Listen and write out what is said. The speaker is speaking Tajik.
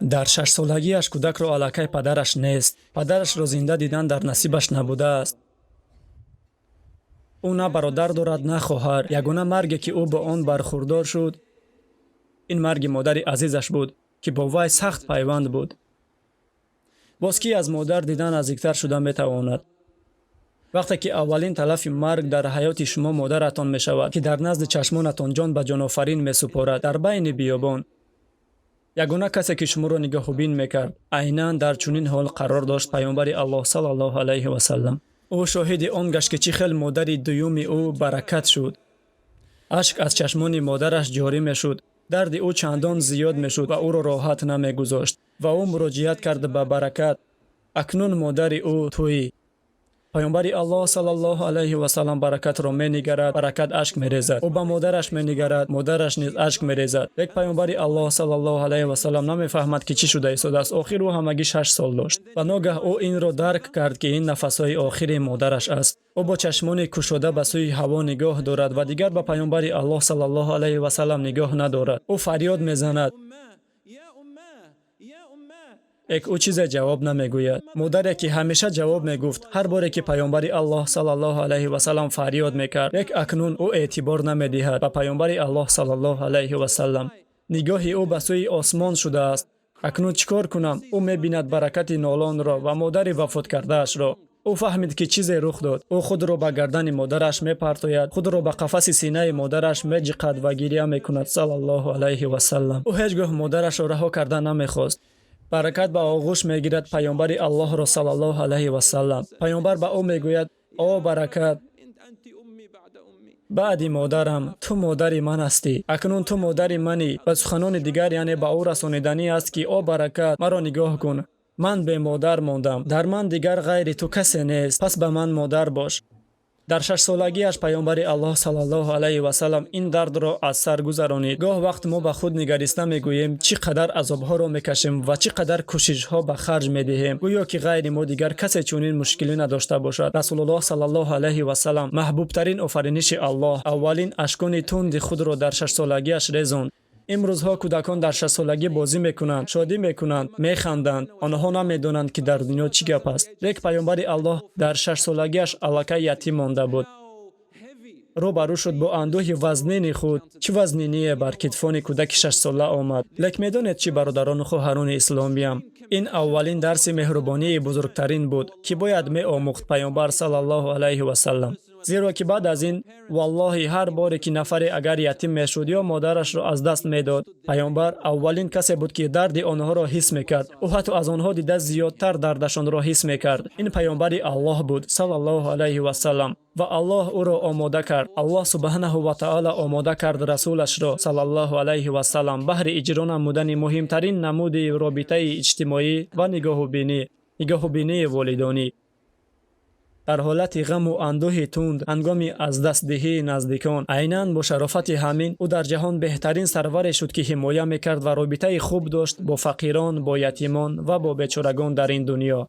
Дар 6-солагиаш кӯдакро аллакай падараш нест. Падарашро зинда дидан дар насибаш набудааст. Ӯ на бародар дорад, на хоҳар. Ягона марге, ки ӯ бо он бархурдор шуд, ин марги модари азизаш буд, ки бо вай сахт пайванд буд. Боз кӣ аз модар дида наздиктар шуда метавонад? Вақте ки аввалин талафи марг дар ҳаёти шумо модаратон мешавад, ки дар назди чашмонатон ҷон ба ҷонофарин месупорад дар байни биёбон, ягона касе, ки шуморо нигоҳубин мекард, айнан дар чунин ҳол қарор дошт Паёмбари Аллоҳ, саллаллоҳу алайҳи васаллам. Ӯ шоҳиди он гашт, ки чӣ хел модари дуюми ӯ Баракат шуд. Ашк аз чашмони модараш ҷорӣ мешуд. Дарди ӯ чандон зиёд мешуд ва ӯро роҳат намегузошт. Ва ӯ муроҷиат кард ба Баракат: «Акнун модари ӯ туӣ». Паёмбари Аллоҳ, саллаллоҳу алайҳи васаллам, Баракатро менигарад, Баракат ашк мерезад. Ӯ ба модараш менигарад, модараш низ ашк мерезад. Лек Паёмбари Аллоҳ, саллаллоҳу алайҳи васаллам, намефаҳмад, ки чӣ шуда истодааст. Охир ӯ ҳамагӣ 6 сол дошт. Ва ногаҳ ӯ инро дарк кард, ки ин нафасҳои охири модараш аст. Ӯ бо чашмони кушода ба сӯи ҳаво нигоҳ дорад ва дигар ба Паёмбари Аллоҳ, саллаллоҳу алайҳи васаллам, нигоҳ надорад. Ӯ фарёд мезанад, лек ӯ чизе ҷавоб намегӯяд. Модаре, ки ҳамеша ҷавоб мегуфт, ҳар боре ки Паёмбари Аллоҳ, саллаллоҳу алайҳи васаллам, фарёд мекард, лек акнун ӯ эътибор намедиҳад ба Паёмбари Аллоҳ, саллаллоҳу алайҳи васаллам. Нигоҳи ӯ ба сӯи осмон шудааст. Акнун чӣ кор кунам? Ӯ мебинад Баракати нолонро ва модари вафоткардаашро. Ӯ фаҳмид, ки чизе рух дод. Ӯ худро ба гардани модараш мепартояд, худро ба қафаси синаи модараш меҷиқад ва гиря мекунад, саллаллоҳу алайҳи васаллам. Ӯ ҳеҷ гоҳ модарашро раҳо карда намехост. Баракат ба оғӯш мегирад Паёмбари Аллоҳро, саллаллоҳу алайҳи васаллам. Паёмбар ба ӯ мегӯяд: «О Баракат, баъди модарам ту модари ман ҳастӣ. Акнун ту модари манӣ». Ба суханони дигар, яъне ба ӯ расониданӣ аст, ки: «О Баракат, маро нигоҳ кун, ман бемодар мондам, дар ман дигар ғайри ту касе нест, пас ба ман модар бош». Дар 6-солагиаш Паёмбари Аллоҳ, саллаллоҳу алайҳи васаллам, ин дардро аз сар гузаронид. Гоҳ вақт мо ба худ нигариста мегӯем, чӣ қадар азобҳоро мекашем ва чӣ қадар кӯшишҳо ба харҷ медиҳем, гӯё ки ғайри мо дигар касе чунин мушкилӣ надошта бошад. Расулуллоҳ, саллаллоҳу алайҳи васаллам, маҳбубтарин офариниши Аллоҳ, аввалин ашкони тунди худро дар 6-солагиаш резонд. Имрӯзҳо кӯдакон дар 6-солагӣ бозӣ мекунанд, шодӣ мекунанд, механданд. Онҳо намедонанд, ки дар дунё чӣ гап аст. Лек Паёмбари Аллоҳ дар 6-солагиаш аллакай ятим монда буд. Рӯ ба рӯ шуд бо андӯҳи вазнини худ. Чӣ вазниние бар китфони кӯдаки 6-сола омад! Лек медонед чӣ, бародарону хоҳарони исломиям? Ин аввалин дарси меҳрубонии бузургтарин буд, ки бояд меомӯхт Паёмбар, саллаллоҳу алайҳи васаллам, зеро ки баъд аз ин, валлоҳи, ҳар боре ки нафаре агар ятим мешуд ё модарашро аз даст медод, Паёмбар аввалин касе буд, ки дарди онҳоро ҳис мекард. Ӯ ҳатто аз онҳо дида зиёдтар дардашонро ҳис мекард. Ин Паёмбари Аллоҳ буд, саллаллоҳу алайҳи васаллам. Ва Аллоҳ ӯро омода кард. Аллоҳ субҳанаҳу ва таъола омода кард Расулашро, саллаллоҳу алайҳи васаллам, баҳри иҷро намудани муҳимтарин намуди робитаи иҷтимоӣ ва нигоҳубинӣ, нигоҳубинии волидонӣ. Дар ҳолати ғаму андӯҳи тунд, ҳангоми аз дастдиҳии наздикон, айнан бо шарофати ҳамин ӯ дар ҷаҳон беҳтарин сарваре шуд, ки ҳимоя мекард ва робитаи хуб дошт бо фақирон, бо ятимон ва бо бечорагон дар ин дунё.